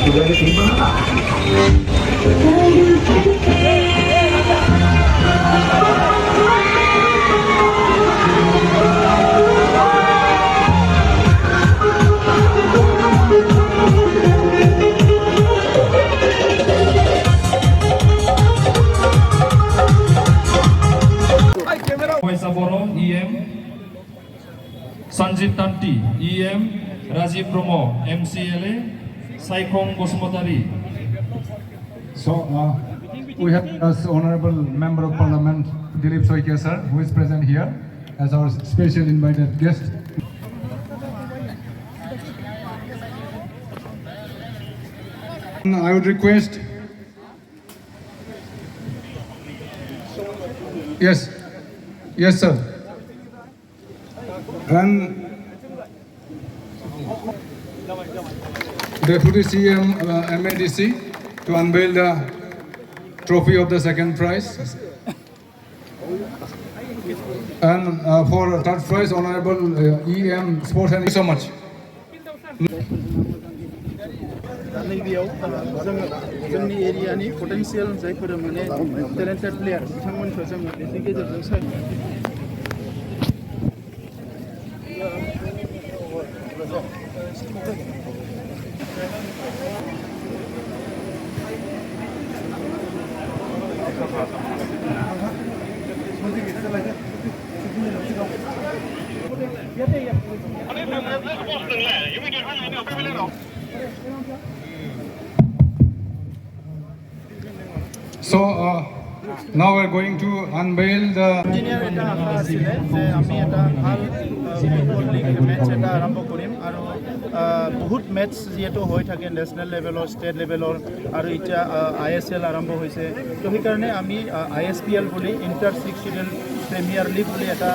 Paisa Boro, EM, Sanjeev Tanti, EM, Rajiv Brahma, MCLA, Saikhong Basumatary. So we have as Honorable Member of Parliament Dilip Saikia sir, who is present here as our special invited guest. I would request, yes, sir. And Deputy CM MADC to unveil the trophy of the second prize. And for third prize, Honorable EM Sports and thank you so much. दा नैबेयाव जोङो जोंनि एरियानि पटेन्सियेल जायफोर माने talented player बिथांमोनखौ जोङो बेनि गेजेरजों Sai So now we are going to unveil the engineer এটা আশা আছিলে যে আমি এটা ভাল ফুটবল লীগ মেটচ এটা আৰম্ভ কৰিম আৰু বহুত মেটচ যিহেতু হৈ থাকে নেশ্যনেল লেভেলৰ, ষ্টেট লেভেলৰ আৰু এতিয়া আইএছএল আৰম্ভ হৈছে। তো সেইকাৰণে আমি আইএছপিএল বুলি, ইণ্টাৰ ছিক্স চিডেল প্ৰিমিয়াৰ লীগ বুলি এটা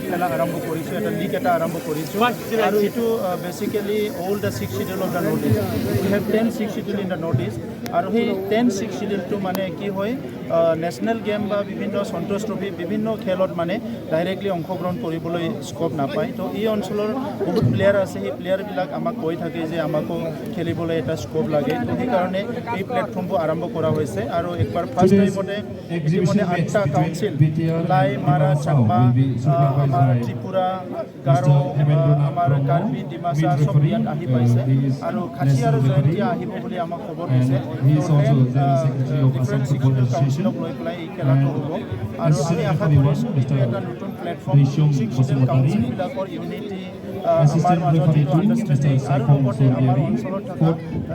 খেলা আৰম্ভ কৰিছোঁ, এটা লীগ এটা আৰম্ভ কৰিছোঁ। আৰু এইটো basically all the six schedule of the North East. We have 10 six schedule in the North East. আৰু সেই 10 ছিক্স চিডিউলটো মানে কি হয়, নেশ্যনেল গেম বা বিভিন্ন সন্তোষ ট্ৰফি, বিভিন্ন খেলত মানে ডাইৰেক্টলি অংশগ্ৰহণ কৰিবলৈ স্ক'প নাপায়। তো এই অঞ্চলৰ বহুত প্লেয়াৰ আছে, সেই প্লেয়াৰবিলাক আমাক কৈ থাকে যে আমাকো খেলিবলৈ এটা স্ক'প লাগে। তো সেইকাৰণে এই প্লেটফৰ্মবোৰ আৰম্ভ কৰা হৈছে। আৰু একবাৰ ফাৰ্ষ্ট টাইমতে ইতিমধ্যে আঠটা কাউন্সিল, লাই, মাৰা, চাকমা, আমাৰ ত্ৰিপুৰা, গাৰো, আমাৰ কাৰ্বি, ডিমাচা চব ইয়াত আহি পাইছে আৰু খাচী আৰু জয়ন্তীয়া আহিব বুলি আমাক খবৰ দিছে। তো 10 ডিফাৰেণ্ট ছিক্স কাউন্সিলক লৈ পেলাই এই খেলাটো হ'ব আৰু আমি আশা কৰিছোঁ এইটো এটা নতুন প্লেটফৰ্ম, ছিক্স চিডিউল কাউন্সিলবিলাকৰ ইউনিটি, আমাৰ মাজত যিটো আণ্ডাৰষ্টেণ্ডিং আৰু লগতে আমাৰ অঞ্চলত থকা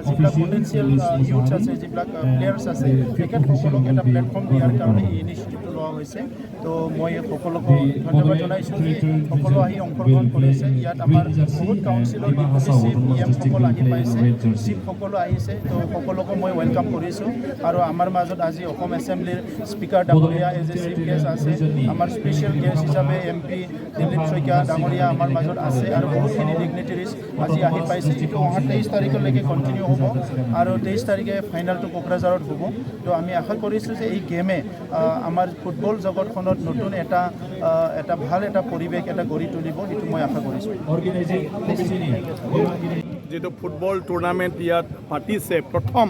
যিবিলাক পটেঞ্চিয়েল ইউথ আছে, যিবিলাক প্লেয়াৰ্ছ আছে, তেখেতসকলক এটা প্লেটফৰ্ম দিয়াৰ কাৰণে এই ইনিচিয়েটিভটো লোৱা হৈছে। তো মই সকলোকে ধন্যবাদ জনাইছোঁ যে সকলো আহি অংশগ্ৰহণ কৰিছে। ইয়াত আমাৰ বহুত কাউন্সিলৰ ডেপুটি চিফ, ই এমসকল আহি পাইছে, চিফসকলো আহিছে। তো সকলোকে মই welcome কৰিছোঁ। আৰু আমাৰ মাজত আজি অসম এছেম্বলিৰ স্পীকাৰ ডাঙৰীয়া এজ এ চিফ গেষ্ট আছে। আমাৰ স্পেচিয়েল গেষ্ট হিচাপে এম পি দিলীপ শইকীয়া ডাঙৰীয়া আমাৰ মাজত আছে আৰু বহুতখিনি ডিগনিটেৰিজ আজি আহি পাইছে। এইটো অহা 23 তাৰিখলৈকে কণ্টিনিউ হ'ব আৰু 23 তাৰিখে ফাইনেলটো কোকৰাঝাৰত হ'ব। তো আমি আশা কৰিছোঁ যে এই গেমে আমাৰ ফুটবল জগতখনত নতুন এটা ভাল এটা পৰিৱেশ এটা গঢ়ি তুলিব, সেইটো মই আশা কৰিছোঁ। যিটো ফুটবল টুৰ্ণামেণ্ট ইয়াত পাতিছে প্ৰথম,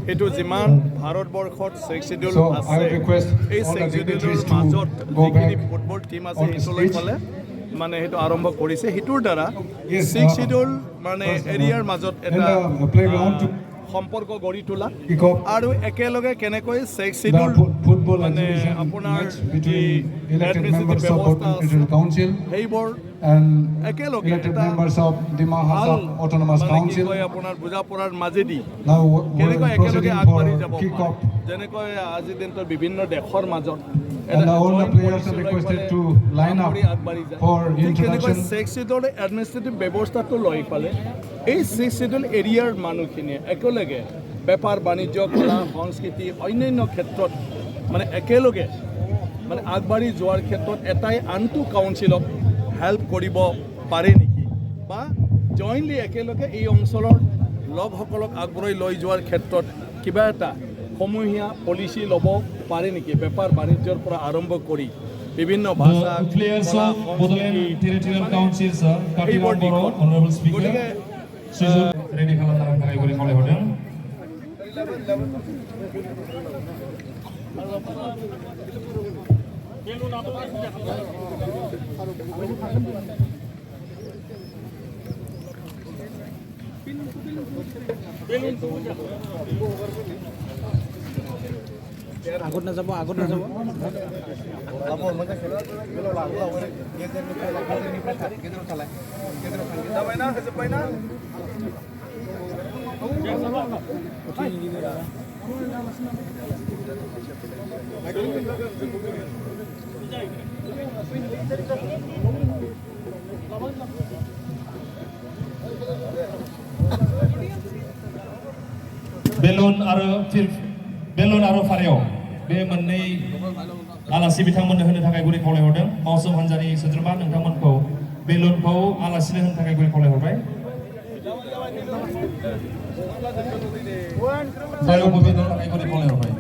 সেইটো যিমান ভাৰতবৰ্ষত ছিক্স চিডিউল আছে, এই ছিক্স চিডিউলৰ মাজত যিখিনি ফুটবল টীম আছে সেইটো লৈ পেলাই মানে সেইটো আৰম্ভ কৰিছে। সেইটোৰ দ্বাৰা ছিক্স চিডিউল মানে এৰিয়াৰ মাজত এটা সম্পৰ্ক গঢ়ি তোলা আৰু একেলগে কেনেকৈ ছিক্স চিডিউল মানে আপোনাৰ যি এডমিনিষ্ট্ৰেটিভ ব্যৱস্থা আছে সেইবোৰ একেলগে এটা ভাল মানে কি কয় আপোনাৰ বুজা পৰাৰ মাজেদি কেনেকৈ একেলগে আগবাঢ়ি যাব, যেনেকৈ আজিৰ দিনটোত বিভিন্ন দেশৰ মাজত আগবাঢ়ি যায়, ঠিক তেনেকৈ ছিক্স চিডিউল এডমিনিষ্ট্ৰেটিভ ব্যৱস্থাটো লৈ পালে এই ছিক্স চিডিউল এৰিয়াৰ মানুহখিনিয়ে একেলগে বেপাৰ বাণিজ্য, কলা সংস্কৃতি, অন্যান্য ক্ষেত্ৰত মানে একেলগে মানে আগবাঢ়ি যোৱাৰ ক্ষেত্ৰত এটাই আনটো কাউন্সিলক হেল্প কৰিব পাৰে নেকি বা জইণ্টলি একেলগে এই অঞ্চলৰ লোকসকলক আগবঢ়াই লৈ যোৱাৰ ক্ষেত্ৰত কিবা এটা সমূহীয়া পলিচি ল'ব পাৰে নেকি, বেপাৰ বাণিজ্যৰ পৰা আৰম্ভ কৰি বিভিন্ন ভাষা, কলা, সংস্কৃতি, সেইবোৰ দিশত। গতিকে ৰেডি খালামনাनै। थाखाय गुरै खावलायहरदों। আগত নাযাব, আগত নাযাব। जाबायना होजोब्बायना? बेलुन आरो बेलुन आरो फारेव बे मोननै आलासि बिथांमोननो होनो थाखाय गुरै खावलायहरदों। मावसोम हान्जानि सोद्रोमा नोंथांमोनखौ बेलुनखौ आलासिनो होनो थाखाय गुरै खावलायहरबाय। फारेवखौ बिरहोनो थाखाय गुरै खावलायहरबाय।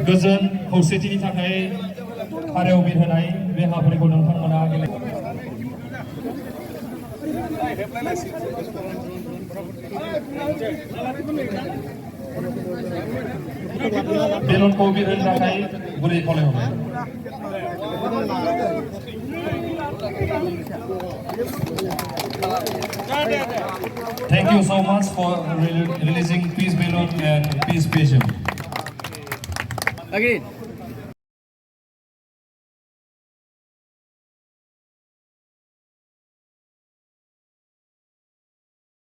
गोजोन खौसेथिनि थाखाय फारेव बिरहोनाय बे हाबाफारिखौ नोंथांमोना गेले बेलुनखौ बिरहोनो थाखाय गुरै खावलायहरबाय। Thank you so much for releasing peace balloon and peace pigeon. Again.